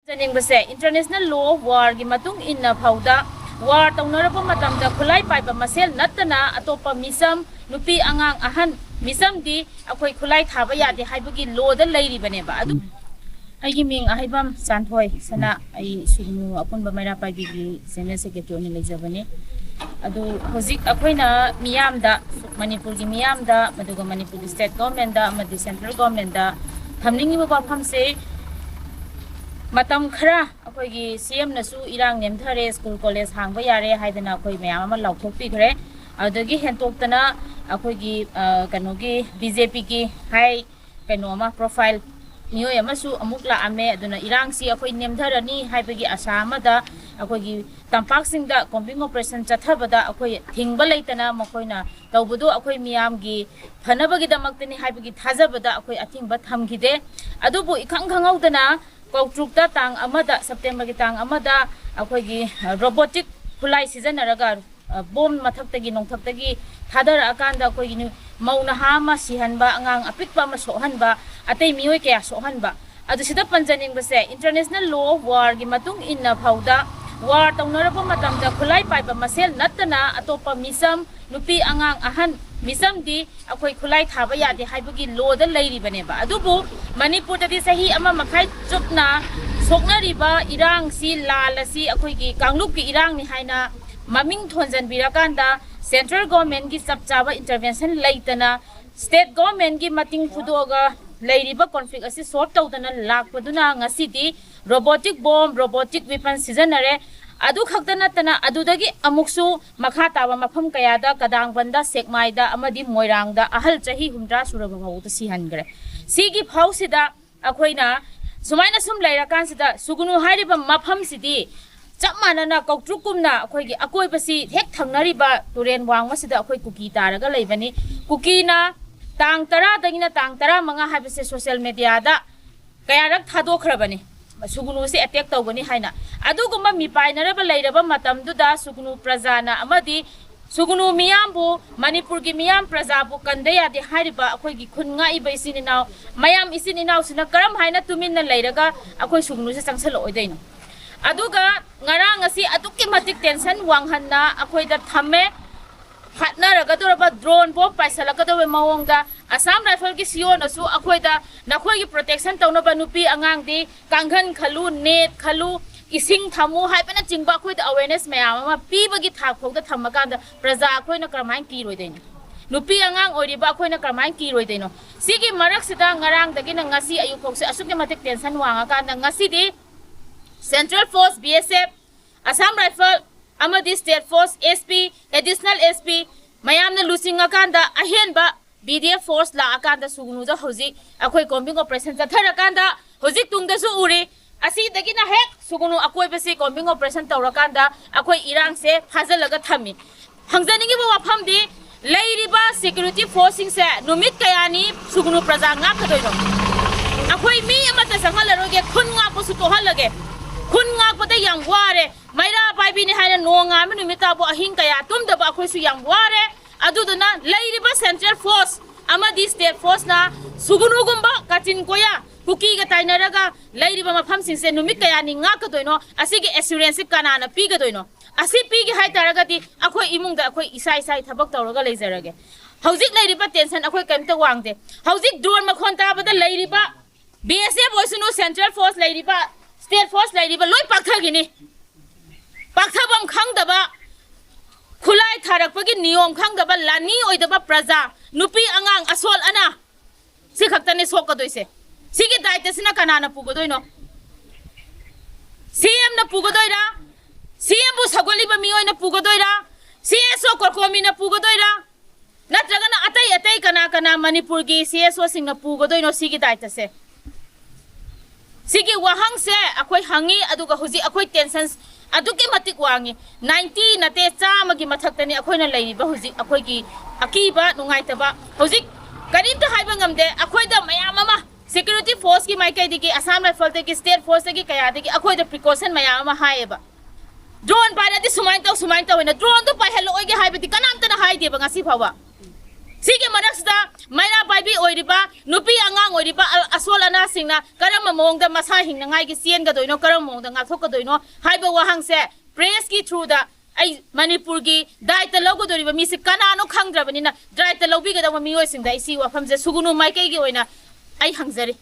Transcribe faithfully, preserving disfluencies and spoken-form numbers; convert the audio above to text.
ꯆꯅꯤꯡꯕꯁꯦ, International Law of Warꯒꯤ ꯃꯇꯨꯡ ꯏꯟꯅ ꯐꯥꯎꯗ ꯋꯥꯔ ꯇꯧꯅꯔꯛꯄ ꯃꯇꯝꯗ ꯈꯨꯠꯂꯥꯏ ꯄꯥꯏꯕ ꯃꯁꯦꯜ ꯅꯠꯇꯅ ꯑꯇꯣꯞꯄ ꯃꯤꯆꯝ, ꯅꯨꯄꯤ, ꯑꯉꯥꯡ, ꯑꯍꯟ, ꯃꯤꯆꯝꯗꯤ ꯑꯩꯈꯣꯏ ꯈꯨꯠꯂꯥꯏ ꯊꯥꯕ ꯌꯥꯗꯦ ꯍꯥꯏꯕꯒꯤ ꯂꯣꯗ ꯂꯩꯔꯤꯕꯅꯦꯕ꯫ ꯑꯗꯨ ꯑꯩꯒꯤ ꯃꯤꯡ ꯑꯍꯩꯕꯝ ꯆꯥꯟꯊꯣꯏ ꯁꯅꯥ, ꯑꯩ ꯁꯨꯒꯅꯨ ꯑꯄꯨꯟꯕ ꯃꯩꯔꯥ ꯄꯥꯏꯕꯤꯒꯤ ꯖꯦꯅꯔꯦꯜ ꯁꯦꯀ꯭ꯔꯦꯇꯔꯤ ꯑꯣꯏꯅ ꯂꯩꯖꯕꯅꯤ꯫ ꯑꯗꯨ ꯍꯧꯖꯤꯛ ꯑꯩꯈꯣꯏꯅ ꯃꯤꯌꯥꯝꯗ, ꯃꯅꯤꯄꯨꯔꯒꯤ ꯃꯤꯌꯥꯝꯗ, ꯑꯗꯨꯒ ꯃꯅꯤꯄꯨꯔꯒꯤ ꯁ꯭ꯇꯦꯠ ꯒꯣꯔꯃꯦꯟꯗ ꯑꯃꯗꯤ ꯁꯦꯟꯇ꯭ꯔꯦꯜ ꯒꯣꯔꯃꯦꯟꯗ ꯊꯝꯅꯤꯡꯉꯤꯕ ꯋꯥꯐꯝꯁꯦ, ꯃꯇꯝ ꯈꯔ ꯑꯩꯈꯣꯏꯒꯤ ꯁꯤ ꯑꯦꯝꯅꯁꯨ ꯏꯔꯥꯡ ꯅꯦꯝꯊꯔꯦ, ꯁ꯭ꯀꯨꯜ ꯀꯣꯂꯦꯖ ꯍꯥꯡꯕ ꯌꯥꯔꯦ ꯍꯥꯏꯗꯅ ꯑꯩꯈꯣꯏ ꯃꯌꯥꯝ ꯑꯃ ꯂꯥꯎꯊꯣꯛꯄꯤꯈ꯭ꯔꯦ꯫ ꯑꯗꯨꯗꯒꯤ ꯍꯦꯟꯇꯣꯛꯇꯅ ꯑꯩꯈꯣꯏꯒꯤ, ꯑ, ꯀꯩꯅꯣꯒꯤ, ꯕꯤ ꯖꯦ ꯄꯤꯒꯤ ꯍꯥꯏ ꯀꯩꯅꯣ ꯑꯃ, ꯄ꯭ꯔꯣꯐꯥꯏꯜ ꯃꯤꯑꯣꯏ ꯑꯃꯁꯨ ꯑꯃꯨꯛ ꯂꯥꯛꯑꯝꯃꯦ꯫ ꯑꯗꯨꯅ ꯏꯔꯥꯡꯁꯤ ꯑꯩꯈꯣꯏ ꯅꯦꯝꯊꯔꯅꯤ ꯍꯥꯏꯕꯒꯤ ꯑꯥꯁꯥ ꯑꯃꯗ ꯑꯩꯈꯣꯏꯒꯤ ꯇꯝꯄꯥꯛꯁꯤꯡꯗ ꯀꯣꯝꯕꯤꯡ ꯑꯣꯄꯔꯦꯁꯟ ꯆꯠꯊꯕꯗ ꯑꯩꯈꯣꯏ ꯊꯤꯡꯕ ꯂꯩꯇꯅ ꯃꯈꯣꯏꯅ ꯇꯧꯕꯗꯨ ꯑꯩꯈꯣꯏ ꯃꯤꯌꯥꯝꯒꯤ ꯐꯅꯕꯒꯤꯗꯃꯛꯇꯅꯤ ꯍꯥꯏꯕꯒꯤ ꯊꯥꯖꯕꯗ ꯑꯩꯈꯣꯏ ꯑꯊꯤꯡꯕ ꯊꯝꯈꯤꯗꯦ꯫ ꯑꯗꯨꯕꯨ ꯏꯈꯪ ꯈꯪꯍꯧꯗꯅ ꯀꯧꯇ꯭ꯔꯨꯛꯇ ꯇꯥꯡ ꯑꯃꯗ, ꯁꯦꯞꯇꯦꯝꯕꯔꯒꯤ ꯇꯥꯡ ꯑꯃꯗ ꯑꯩꯈꯣꯏꯒꯤ, ꯑ, ꯔꯣꯕꯣꯇꯤꯛ ꯈꯨꯠꯂꯥꯏ ꯁꯤꯖꯤꯟꯅꯔꯒ, ꯑ, ꯕꯣꯝ ꯃꯊꯛꯇꯒꯤ ꯅꯣꯡꯊꯛꯇꯒꯤ ꯊꯥꯗꯔꯛꯑꯀꯥꯟꯗ ꯑꯩꯈꯣꯏꯒꯤ ꯅꯨ-, ꯃꯧ ꯅꯍꯥ ꯑꯃ ꯁꯤꯍꯟꯕ, ꯑꯉꯥꯡ ꯑꯄꯤꯛꯄ ꯑꯃ ꯁꯣꯛꯍꯟꯕ, ꯑꯇꯩ ꯃꯤꯑꯣꯏ ꯀꯌꯥ ꯁꯣꯛꯍꯟꯕ꯫ ꯑꯗꯨ ꯁꯤꯗ ꯄꯟꯖꯅꯤꯡꯕꯁꯦ, International Law of Warꯒꯤ ꯃꯇꯨꯡ ꯏꯟꯅ ꯐꯥꯎꯗ ꯋꯥꯔ ꯇꯧꯅꯔꯛꯄ ꯃꯇꯝꯗ ꯈꯨꯠꯂꯥꯏ ꯄꯥꯏꯕ ꯃꯁꯦꯜ ꯅꯠꯇꯅ ꯑꯇꯣꯞꯄ ꯃꯤꯆꯝ, ꯅꯨꯄꯤ, ꯑꯉꯥꯡ, ꯑꯍꯟ, ꯃꯤꯆꯝꯗꯤ ꯑꯩꯈꯣꯏ ꯈꯨꯠꯂꯥꯏ ꯊꯥꯕ ꯌꯥꯗꯦ ꯍꯥꯏꯕꯒꯤ ꯂꯣꯗ ꯂꯩꯔꯤꯕꯅꯦꯕ꯫ ꯑꯗꯨꯕꯨ ꯃꯅꯤꯄꯨꯔꯗꯗꯤ ꯆꯍꯤ ꯑꯃ ꯃꯈꯥꯏ ꯆꯨꯞꯅ ꯁꯣꯛꯅꯔꯤꯕ ꯏꯔꯥꯡꯁꯤ, ꯂꯥꯜ ꯑꯁꯤ ꯑꯩꯈꯣꯏꯒꯤ ꯀꯥꯡꯂꯨꯞꯀꯤ ꯏꯔꯥꯡꯅꯤ ꯍꯥꯏꯅ ꯃꯃꯤꯡ ꯊꯣꯟꯖꯟꯕꯤꯔꯀꯥꯟꯗ ꯁꯦꯟꯇ꯭ꯔꯦꯜ ꯒꯣꯔꯃꯦꯟꯒꯤ ꯆꯞ ꯆꯥꯕ ꯏꯟꯇꯔꯚꯦꯟꯁꯟ ꯂꯩꯇꯅ, ꯁ꯭ꯇꯦꯠ ꯒꯣꯔꯃꯦꯟꯒꯤ ꯃꯇꯤꯡ ꯐꯨꯗꯣꯛꯑꯒ ꯂꯩꯔꯤꯕ ꯀꯣꯟꯐ꯭ꯂꯤꯛ ꯑꯁꯤ ꯁꯣꯜꯕ ꯇꯧꯗꯅ ꯂꯥꯛꯄꯗꯨꯅ ꯉꯁꯤꯗꯤ ꯔꯣꯕꯣꯇꯤꯛ ꯕꯣꯝ, ꯔꯣꯕꯣꯇꯤꯛ ꯋꯦꯄꯟ ꯁꯤꯖꯤꯟꯅꯔꯦ꯫ ꯑꯗꯨ ꯈꯛꯇ ꯅꯠꯇꯅ ꯑꯗꯨꯗꯒꯤ ꯑꯃꯨꯛꯁꯨ ꯃꯈꯥ ꯇꯥꯕ ꯃꯐꯝ ꯀꯌꯥꯗ, ꯀꯗꯥꯡꯕꯟꯗ, ꯁꯦꯛꯃꯥꯏꯗ ꯑꯃꯗꯤ ꯃꯣꯏꯔꯥꯡꯗ ꯑꯍꯜ ꯆꯍꯤ ꯍꯨꯝꯗ꯭ꯔꯥ ꯁꯨꯔꯕ ꯐꯥꯎꯕꯗ ꯁꯤꯍꯟꯈ꯭ꯔꯦ꯫ ꯁꯤꯒꯤ ꯐꯥꯎꯁꯤꯗ ꯑꯩꯈꯣꯏꯅ ꯁꯨꯃꯥꯏꯅ ꯁꯨꯝ ꯂꯩꯔꯀꯥꯟꯁꯤꯗ ꯁꯨꯒꯅꯨ ꯍꯥꯏꯔꯤꯕ ꯃꯐꯝꯁꯤꯗꯤ ꯆꯞ ꯃꯥꯟꯅꯅ ꯀꯧꯇ꯭ꯔꯨꯛꯀꯨꯝꯅ ꯑꯩꯈꯣꯏꯒꯤ ꯑꯀꯣꯏꯕꯁꯤ ꯍꯦꯛ ꯊꯪꯅꯔꯤꯕ ꯇꯨꯔꯦꯟ ꯋꯥꯡꯃꯁꯤꯗ ꯑꯩꯈꯣꯏ ꯀꯨꯀꯤ ꯇꯥꯔꯒ ꯂꯩꯕꯅꯤ꯫ ꯀꯨꯀꯤꯅ ꯇꯥꯡ ꯇꯔꯥꯗꯒꯤꯅ ꯇꯥꯡ ꯇꯔꯥꯃꯉꯥ ꯍꯥꯏꯕꯁꯦ ꯁꯣꯁꯤꯌꯦꯜ ꯃꯦꯗꯤꯌꯥꯗ ꯀꯌꯥꯔꯛ ꯊꯥꯗꯣꯛꯈ꯭ꯔꯕꯅꯤ, ꯁꯨꯒꯅꯨꯁꯦ ꯑꯦꯇꯦꯛ ꯇꯧꯒꯅꯤ ꯍꯥꯏꯅ꯫ ꯑꯗꯨꯒꯨꯝꯕ ꯃꯤꯄꯥꯏꯅꯔꯕ ꯂꯩꯔꯕ ꯃꯇꯝꯗꯨꯗ ꯁꯨꯒꯅꯨ ꯄ꯭ꯔꯖꯥꯅ ꯑꯃꯗꯤ ꯁꯨꯒꯨꯅꯨ ꯃꯤꯌꯥꯝꯕꯨ, ꯃꯅꯤꯄꯨꯔꯒꯤ ꯃꯤꯌꯥꯝ ꯄ꯭ꯔꯖꯥꯕꯨ ꯀꯟꯗ ꯌꯥꯗꯦ ꯍꯥꯏꯔꯤꯕ ꯑꯩꯈꯣꯏꯒꯤ ꯈꯨꯟ ꯉꯥꯛꯏꯕ ꯏꯆꯤꯟ ꯏꯅꯥꯎ, ꯃꯌꯥꯝ ꯏꯆꯤꯟ ꯏꯅꯥꯎꯁꯤꯅ ꯀꯔꯝ ꯍꯥꯏꯅ ꯇꯨꯃꯤꯟꯅ ꯂꯩꯔꯒ ꯑꯩꯈꯣꯏ ꯁꯨꯒꯨꯅꯨꯁꯦ ꯆꯪꯁꯜꯂꯛꯑꯣꯏꯗꯣꯏꯅꯣ? ꯑꯗꯨꯒ ꯉꯔꯥꯡ ꯑꯁꯤ ꯑꯗꯨꯛꯀꯤ ꯃꯇꯤꯛ tension ꯋꯥꯡꯍꯟꯅ ꯑꯩꯈꯣꯏꯗ ꯊꯝꯃꯦ꯫ ꯍꯥꯠꯅꯔꯒꯗꯧꯔꯕ, drone bomb ꯄꯥꯏꯁꯜꯂꯛꯀꯗꯧꯕ ꯃꯑꯣꯡꯗ ꯑꯁꯥꯝ ꯔꯥꯏꯐꯜꯒꯤ ꯁꯤꯑꯣꯅꯁꯨ ꯑꯩꯈꯣꯏꯗ ꯅꯈꯣꯏꯒꯤ protection ꯇꯧꯅꯕ ꯅꯨꯄꯤ ꯑꯉꯥꯡꯗꯤ ꯀꯥꯡꯈꯟ ꯈꯜꯂꯨ, net ꯈꯜꯂꯨ, ꯏꯁꯤꯡ ꯊꯝꯃꯨ ꯍꯥꯏꯕꯅꯆꯤꯡꯕ ꯑꯩꯈꯣꯏꯗ awareness ꯃꯌꯥꯝ ꯑꯃ ꯄꯤꯕꯒꯤ ꯊꯥꯛ ꯐꯥꯎꯗ ꯊꯝꯃꯀꯥꯟꯗ ꯄ꯭ꯔꯖꯥ ꯑꯩꯈꯣꯏꯅ ꯀꯔꯝꯍꯥꯏꯅ ꯀꯤꯔꯣꯏꯗꯣꯏꯅꯣ? ꯅꯨꯄꯤ ꯑꯉꯥꯡ ꯑꯣꯏꯔꯤꯕ ꯑꯩꯈꯣꯏꯅ ꯀꯔꯝꯍꯥꯏꯅ ꯀꯤꯔꯣꯏꯗꯣꯏꯅꯣ? ꯁꯤꯒꯤ ꯃꯔꯛꯁꯤꯗ ꯉꯔꯥꯡꯗꯒꯤꯅ ꯉꯁꯤ ꯑꯌꯨꯛ ꯐꯥꯎꯁꯦ ꯑꯁꯨꯛꯀꯤ ꯃꯇꯤꯛ tension ꯋꯥꯡꯉꯀꯥꯟꯗ ꯉꯁꯤꯗꯤ Central Force, B S F, Assam Rifle ꯑꯃꯗꯤ State Force, S P, Additional S P ꯃꯌꯥꯝꯅ ꯂꯨꯆꯤꯡꯉꯀꯥꯟꯗ ꯑꯍꯦꯟꯕ B D F force ꯂꯥꯛꯑꯀꯥꯟꯗ ꯁꯨꯒꯨꯅꯨꯗ ꯍꯧꯖꯤꯛ ꯑꯩꯈꯣꯏ combing operation ꯆꯠꯊꯔꯀꯥꯟꯗ ꯍꯧꯖꯤꯛ ꯇꯨꯡꯗꯁꯨ ꯎꯔꯤ꯫ ꯑꯁꯤꯗꯒꯤꯅ ꯍꯦꯛ ꯁꯨꯒꯨꯅꯨ ꯑꯀꯣꯏꯕꯁꯤ combing operation ꯇꯧꯔꯀꯥꯟꯗ ꯑꯩꯈꯣꯏ ꯏꯔꯥꯡꯁꯦ ꯐꯥꯖꯤꯜꯂꯒ ꯊꯝꯃꯤ꯫ ꯍꯪꯖꯅꯤꯡꯉꯤꯕ ꯋꯥꯐꯝꯗꯤ, ꯂꯩꯔꯤꯕ security forceꯁꯤꯡꯁꯦ ꯅꯨꯃꯤꯠ ꯀꯌꯥꯅꯤ ꯁꯨꯒꯨꯅꯨ ꯄ꯭ꯔꯖꯥ ꯉꯥꯛꯀꯗꯣꯏꯅꯣ? ꯑꯩꯈꯣꯏ ꯃꯤ ꯑꯃꯠꯇ ꯆꯪꯍꯜꯂꯔꯣꯏꯒꯦ, ꯈꯨꯟ ꯉꯥꯛꯄꯁꯨ ꯇꯣꯛꯍꯜꯂꯒꯦ꯫ ꯈꯨꯟ ꯉꯥꯛꯄꯗ ꯌꯥꯝ ꯋꯥꯔꯦ꯫ ꯃꯩꯔꯥ ꯄꯥꯏꯕꯤꯅꯤ ꯍꯥꯏꯅ ꯅꯣꯡ ꯉꯥꯟꯕ ꯅꯨꯃꯤꯠ ꯇꯥꯕꯨ ꯑꯍꯤꯡ ꯀꯌꯥ ꯇꯨꯝꯗꯕ ꯑꯩꯈꯣꯏꯁꯨ ꯌꯥꯝ ꯋꯥꯔꯦ꯫ ꯑꯗꯨꯗꯨꯅ ꯂꯩꯔꯤꯕ Central Force ꯑꯃꯗꯤ State Forceꯅ ꯁꯨꯒꯨꯅꯨꯒꯨꯝꯕ ꯀꯥꯆꯤꯟ ꯀꯣꯌꯥ ꯀꯨꯀꯤꯒ ꯇꯥꯏꯅꯔꯒ ꯂꯩꯔꯤꯕ ꯃꯐꯝꯁꯤꯡꯁꯦ ꯅꯨꯃꯤꯠ ꯀꯌꯥꯅꯤ ꯉꯥꯛꯀꯗꯣꯏꯅꯣ? ꯑꯁꯤꯒꯤ assuranceꯁꯤ ꯀꯅꯥꯅ ꯄꯤꯒꯗꯣꯏꯅꯣ? ꯑꯁꯤ ꯄꯤꯒꯦ ꯍꯥꯏ ꯇꯥꯔꯒꯗꯤ ꯑꯩꯈꯣꯏ ꯏꯃꯨꯡꯗ ꯑꯩꯈꯣꯏ ꯏꯁꯥ ꯏꯁꯥꯒꯤ ꯊꯕꯛ ꯇꯧꯔꯒ ꯂꯩꯖꯔꯒꯦ꯫ ꯍꯧꯖꯤꯛ ꯂꯩꯔꯤꯕ tension ꯑꯩꯈꯣꯏ ꯀꯔꯤꯝꯇ ꯋꯥꯡꯗꯦ꯫ ꯍꯧꯖꯤꯛ drone ꯃꯈꯣꯟ ꯇꯥꯕꯗ ꯂꯩꯔꯤꯕ B S F ꯑꯣꯏꯁꯅꯨ, Central Force ꯂꯩꯔꯤꯕ, State Force ꯂꯩꯔꯤꯕ ꯂꯣꯏ ꯄꯥꯛꯊꯈꯤꯅꯤ꯫ ꯄꯥꯛꯊꯐꯝ ꯈꯪꯗꯕ, ꯈꯨꯠꯂꯥꯏ ꯊꯥꯔꯛꯄꯒꯤ ꯅꯤꯌꯣꯝ ꯈꯪꯗꯕ, ꯂꯥꯟꯃꯤ ꯑꯣꯏꯗꯕ ꯄ꯭ꯔꯖꯥ, ꯅꯨꯄꯤ ꯑꯉꯥꯡ ꯑꯁꯣꯜ ꯑꯅꯥ, ꯁꯤ ꯈꯛꯇꯅꯤ ꯁꯣꯛꯀꯗꯣꯏꯁꯦ꯫ ꯁꯤꯒꯤ ꯗꯥꯏꯇꯁꯤꯅ ꯀꯅꯥꯅ ꯄꯨꯒꯗꯣꯏꯅꯣ? CMꯅ ꯄꯨꯒꯗꯣꯏꯔꯥ? CMꯕꯨ ꯁꯧꯒꯠꯂꯤꯕ ꯃꯤꯑꯣꯏꯅ ꯄꯨꯒꯗꯣꯏꯔꯥ? CSO COCOMIꯅ ꯄꯨꯒꯗꯣꯏꯔꯥ? ꯅꯠꯇ꯭ꯔꯒꯅ ꯑꯇꯩ ꯑꯇꯩ ꯀꯅꯥ ꯀꯅꯥ ꯃꯅꯤꯄꯨꯔꯒꯤ CSOꯁꯤꯡꯅ ꯄꯨꯒꯗꯣꯏꯅꯣ ꯁꯤꯒꯤ ꯗꯥꯏꯇꯁꯦ? ꯁꯤꯒꯤ ꯋꯥꯍꯪꯁꯦ ꯑꯩꯈꯣꯏ ꯍꯪꯉꯤ, ꯑꯗꯨꯒ ꯍꯧꯖꯤꯛ ꯑꯩꯈꯣꯏ tension ꯑꯗꯨꯛꯀꯤ ꯃꯇꯤꯛ ꯋꯥꯡꯉꯤ꯫ Ninety ꯅꯠꯇꯦ, ꯆꯥꯝꯃꯒꯤ ꯃꯊꯛꯇꯅꯤ ꯑꯩꯈꯣꯏꯅ ꯂꯩꯔꯤꯕ ꯍꯧꯖꯤꯛ ꯑꯩꯈꯣꯏꯒꯤ ꯑꯀꯤꯕ, ꯅꯨꯡꯉꯥꯏꯇꯕ꯫ ꯍꯧꯖꯤꯛ ꯀꯔꯤꯝꯇ ꯍꯥꯏꯕ ꯉꯝꯗꯦ꯫ ꯑꯩꯈꯣꯏꯗ ꯃꯌꯥꯝ ꯑꯃ security forceꯀꯤ ꯃꯥꯏꯀꯩꯗꯒꯤ, Assam Rifleꯗꯒꯤ, State Forceꯇꯒꯤ, ꯀꯌꯥꯗꯒꯤ ꯑꯩꯈꯣꯏꯗ precaution ꯃꯌꯥꯝ ꯑꯃ ꯍꯥꯏꯌꯦꯕ꯫ ꯗ꯭ꯔꯣꯟ ꯄꯥꯏꯔꯗꯤ ꯁꯨꯃꯥꯏꯅ ꯇꯧ, ꯁꯨꯃꯥꯏꯅ ꯇꯧ ꯍꯥꯏꯅ꯫ ꯗ꯭ꯔꯣꯟꯗꯣ ꯄꯥꯏꯍꯜꯂꯛꯑꯣꯏꯒꯦ ꯍꯥꯏꯕꯗꯤ ꯀꯅꯥꯝꯇꯅ ꯍꯥꯏꯗꯦꯕ ꯉꯁꯤ ꯐꯥꯎꯕ꯫ ꯁꯤꯒꯤ ꯃꯔꯛꯁꯤꯗ ꯃꯩꯔꯥ ꯄꯥꯏꯕꯤ ꯑꯣꯏꯔꯤꯕ ꯅꯨꯄꯤ ꯑꯉꯥꯡ ꯑꯣꯏꯔꯤꯕ ꯑ-, ꯑꯁꯣꯜ ꯑꯅꯥꯁꯤꯡꯅ ꯀꯔꯝꯕ ꯃꯑꯣꯡꯗ ꯃꯁꯥ ꯍꯤꯡꯅꯉꯥꯏꯒꯤ ꯆꯦꯟꯒꯗꯣꯏꯅꯣ, ꯀꯔꯝꯕ ꯃꯑꯣꯡꯗ ꯉꯥꯛꯊꯣꯛꯀꯗꯣꯏꯅꯣ ꯍꯥꯏꯕ ꯋꯥꯍꯪꯁꯦ ꯄ꯭ꯔꯦꯁꯀꯤ ꯊ꯭ꯔꯨꯗ ꯑꯩ ꯃꯅꯤꯄꯨꯔꯒꯤ ꯗꯥꯏꯇ ꯂꯧꯒꯗꯧꯔꯤꯕ ꯃꯤꯁꯦ ꯀꯅꯥꯅꯣ ꯈꯪꯗ꯭ꯔꯕꯅꯤꯅ, ꯗꯥꯏꯇ ꯂꯧꯕꯤꯒꯗꯧꯕ ꯃꯤꯑꯣꯏꯁꯤꯡꯗ ꯑꯩ ꯁꯤ ꯋꯥꯐꯝꯁꯦ ꯁꯨꯒꯨꯅꯨ ꯃꯥꯏꯀꯩꯒꯤ ꯑꯣꯏꯅ ꯑꯩ ꯍꯪꯖꯔꯤ꯫